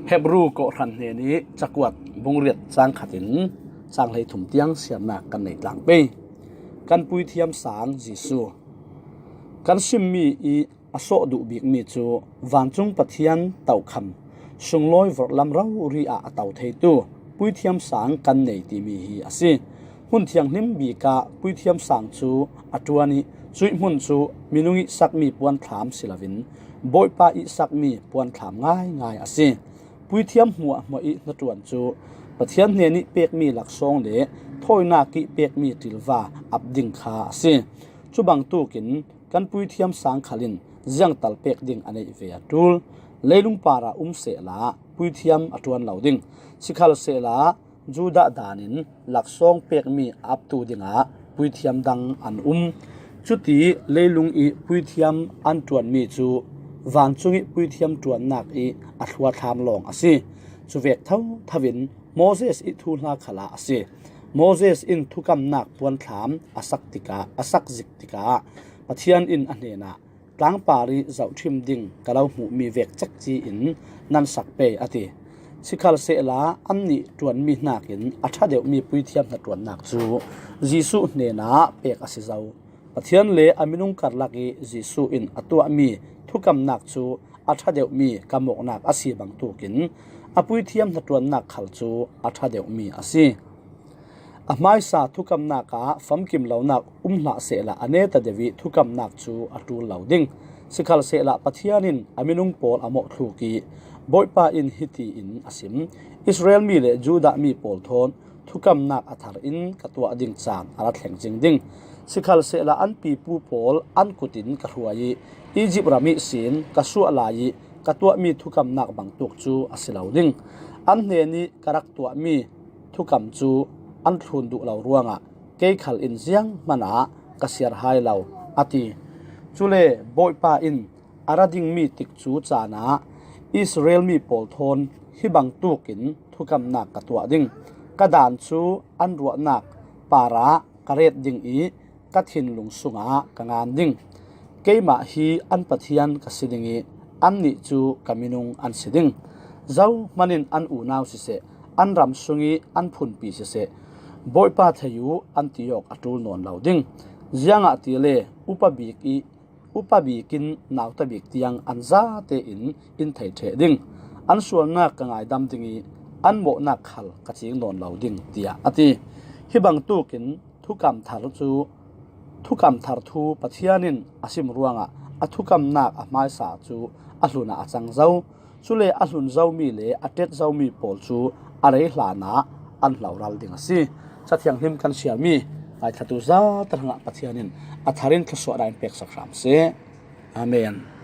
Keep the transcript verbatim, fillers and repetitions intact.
Hebru kawhhran hnenih cakuat bungriat cang khatin cang hleithum tiang siarnak kan nei tlang pei. Kan puithiam sang Jesuh. Kan simmi ih a sawh duh bikmi cu vancung Pathian tokham sunglawi vorhlam rori ah a to theitu puithiam sang kan nei timi hi a si. Hmun thianghlim bik ah puithiam sang cu a ṭuan ih cuih hmun cu minung ih sakmi puanthlam si loin Bawipa ih sakmi puanthlam ngaingai a si. Puithiam hmuahhmuah ih hnaṭuan cu Pathian hnenih pekmi laksawng le thawinak ih pekmi ṭilva ap ding kha a si. Cubangtukin kan puithiam sang khal in ziangtal pek ding a neih ve a ṭul. Leilung parah um sehla puithiam a ṭuan lo ding. Sikhalsehla Judah danin laksawng pekmi a aptu dingah puithiam dang an um. Cuti leilung ih puithiam an ṭuanmi cu vancung ih puithiam ṭuannak ih a thluathlam lawng a si. Cuvek thotho in Moses ih thuhla khalah a si. Moses in thukamnak puanthlam a sak tikah, a sak zik tikah Pathian in a hnenah, "Tlangpar ih zohṭhim ding ka lo hmuhmi vek cekci in nan sak pei," a ti. Sikhalsehla annih ṭuanmi hnakin a ṭha deuhmi puithiam hnaṭuannak cu Jesuh hnenah pek a si zo. Pathian le a minung karlak ih Jesuh in a tuahmi thukamnak cu a ṭha deuhmi kamawhnak a si bangtukin a puithiam hnaṭuannak khal cu a ṭha deuhmi a si. A hmaisa thukamnak ah famkim lonak um hlah sehla a neta deuh ih thukamnak cu a ṭul lo ding. Sikhalsehla Pathian in a minung pawl a mawhthluk ih Bawipa in hiti in a sim, "Israel mi le Judah mi pawl thawn thukamnak a thar in ka tuah ding caan a ra thleng cing ding. Sikhalsehla an pipu pawl an kut in ka hruai ih Izipt ram ihsin ka suah lai ih ka tuahmi thukamnak bangtuk cu a si lo ding. An hnenih ka rak tuahmi thukam cu an thlun duh lo ruangah kei khal in zianghman ah ka siar hai lo," a ti. Cule Bawipa in, "A ra dingmi tikcu caan ah Israel mi pawl thawn hi bangtuk in thukamnak ka tuah ding. Ka daan cu an ruahnak parah ka ret ding ih ka thinlung sungah ka ngan ding. Keimah hi an Pathian ka si ding ih annih cu ka minung an si ding. Zohman in an unau siseh, an ram sungih an phunpi siseh, 'Bawipa thei uh,' an ti awk a ṭul nawn lo ding. Ziangahtile upa bik ih, upa bik in nauta bik tiang an zate in in thei ṭheh ding. An sualnak ka ngaidam ding ih an mawhnak khal ka cing nawn lo ding," tiah a ti. Hi bangtukin thukam thar cu, thukam thar thu Pathian in a sim ruangah a thukamnak a hmaisa cu a hlun ah a cang zo. Cule a hlun zomi le a ṭet zomi pawl cu a rei hlanah an hloral ding a si. Ca Thianghlim kan siarmi ngaithlatu zate hrangah Pathian in a thar in thluasuahnak in peksak hram seh. Amen.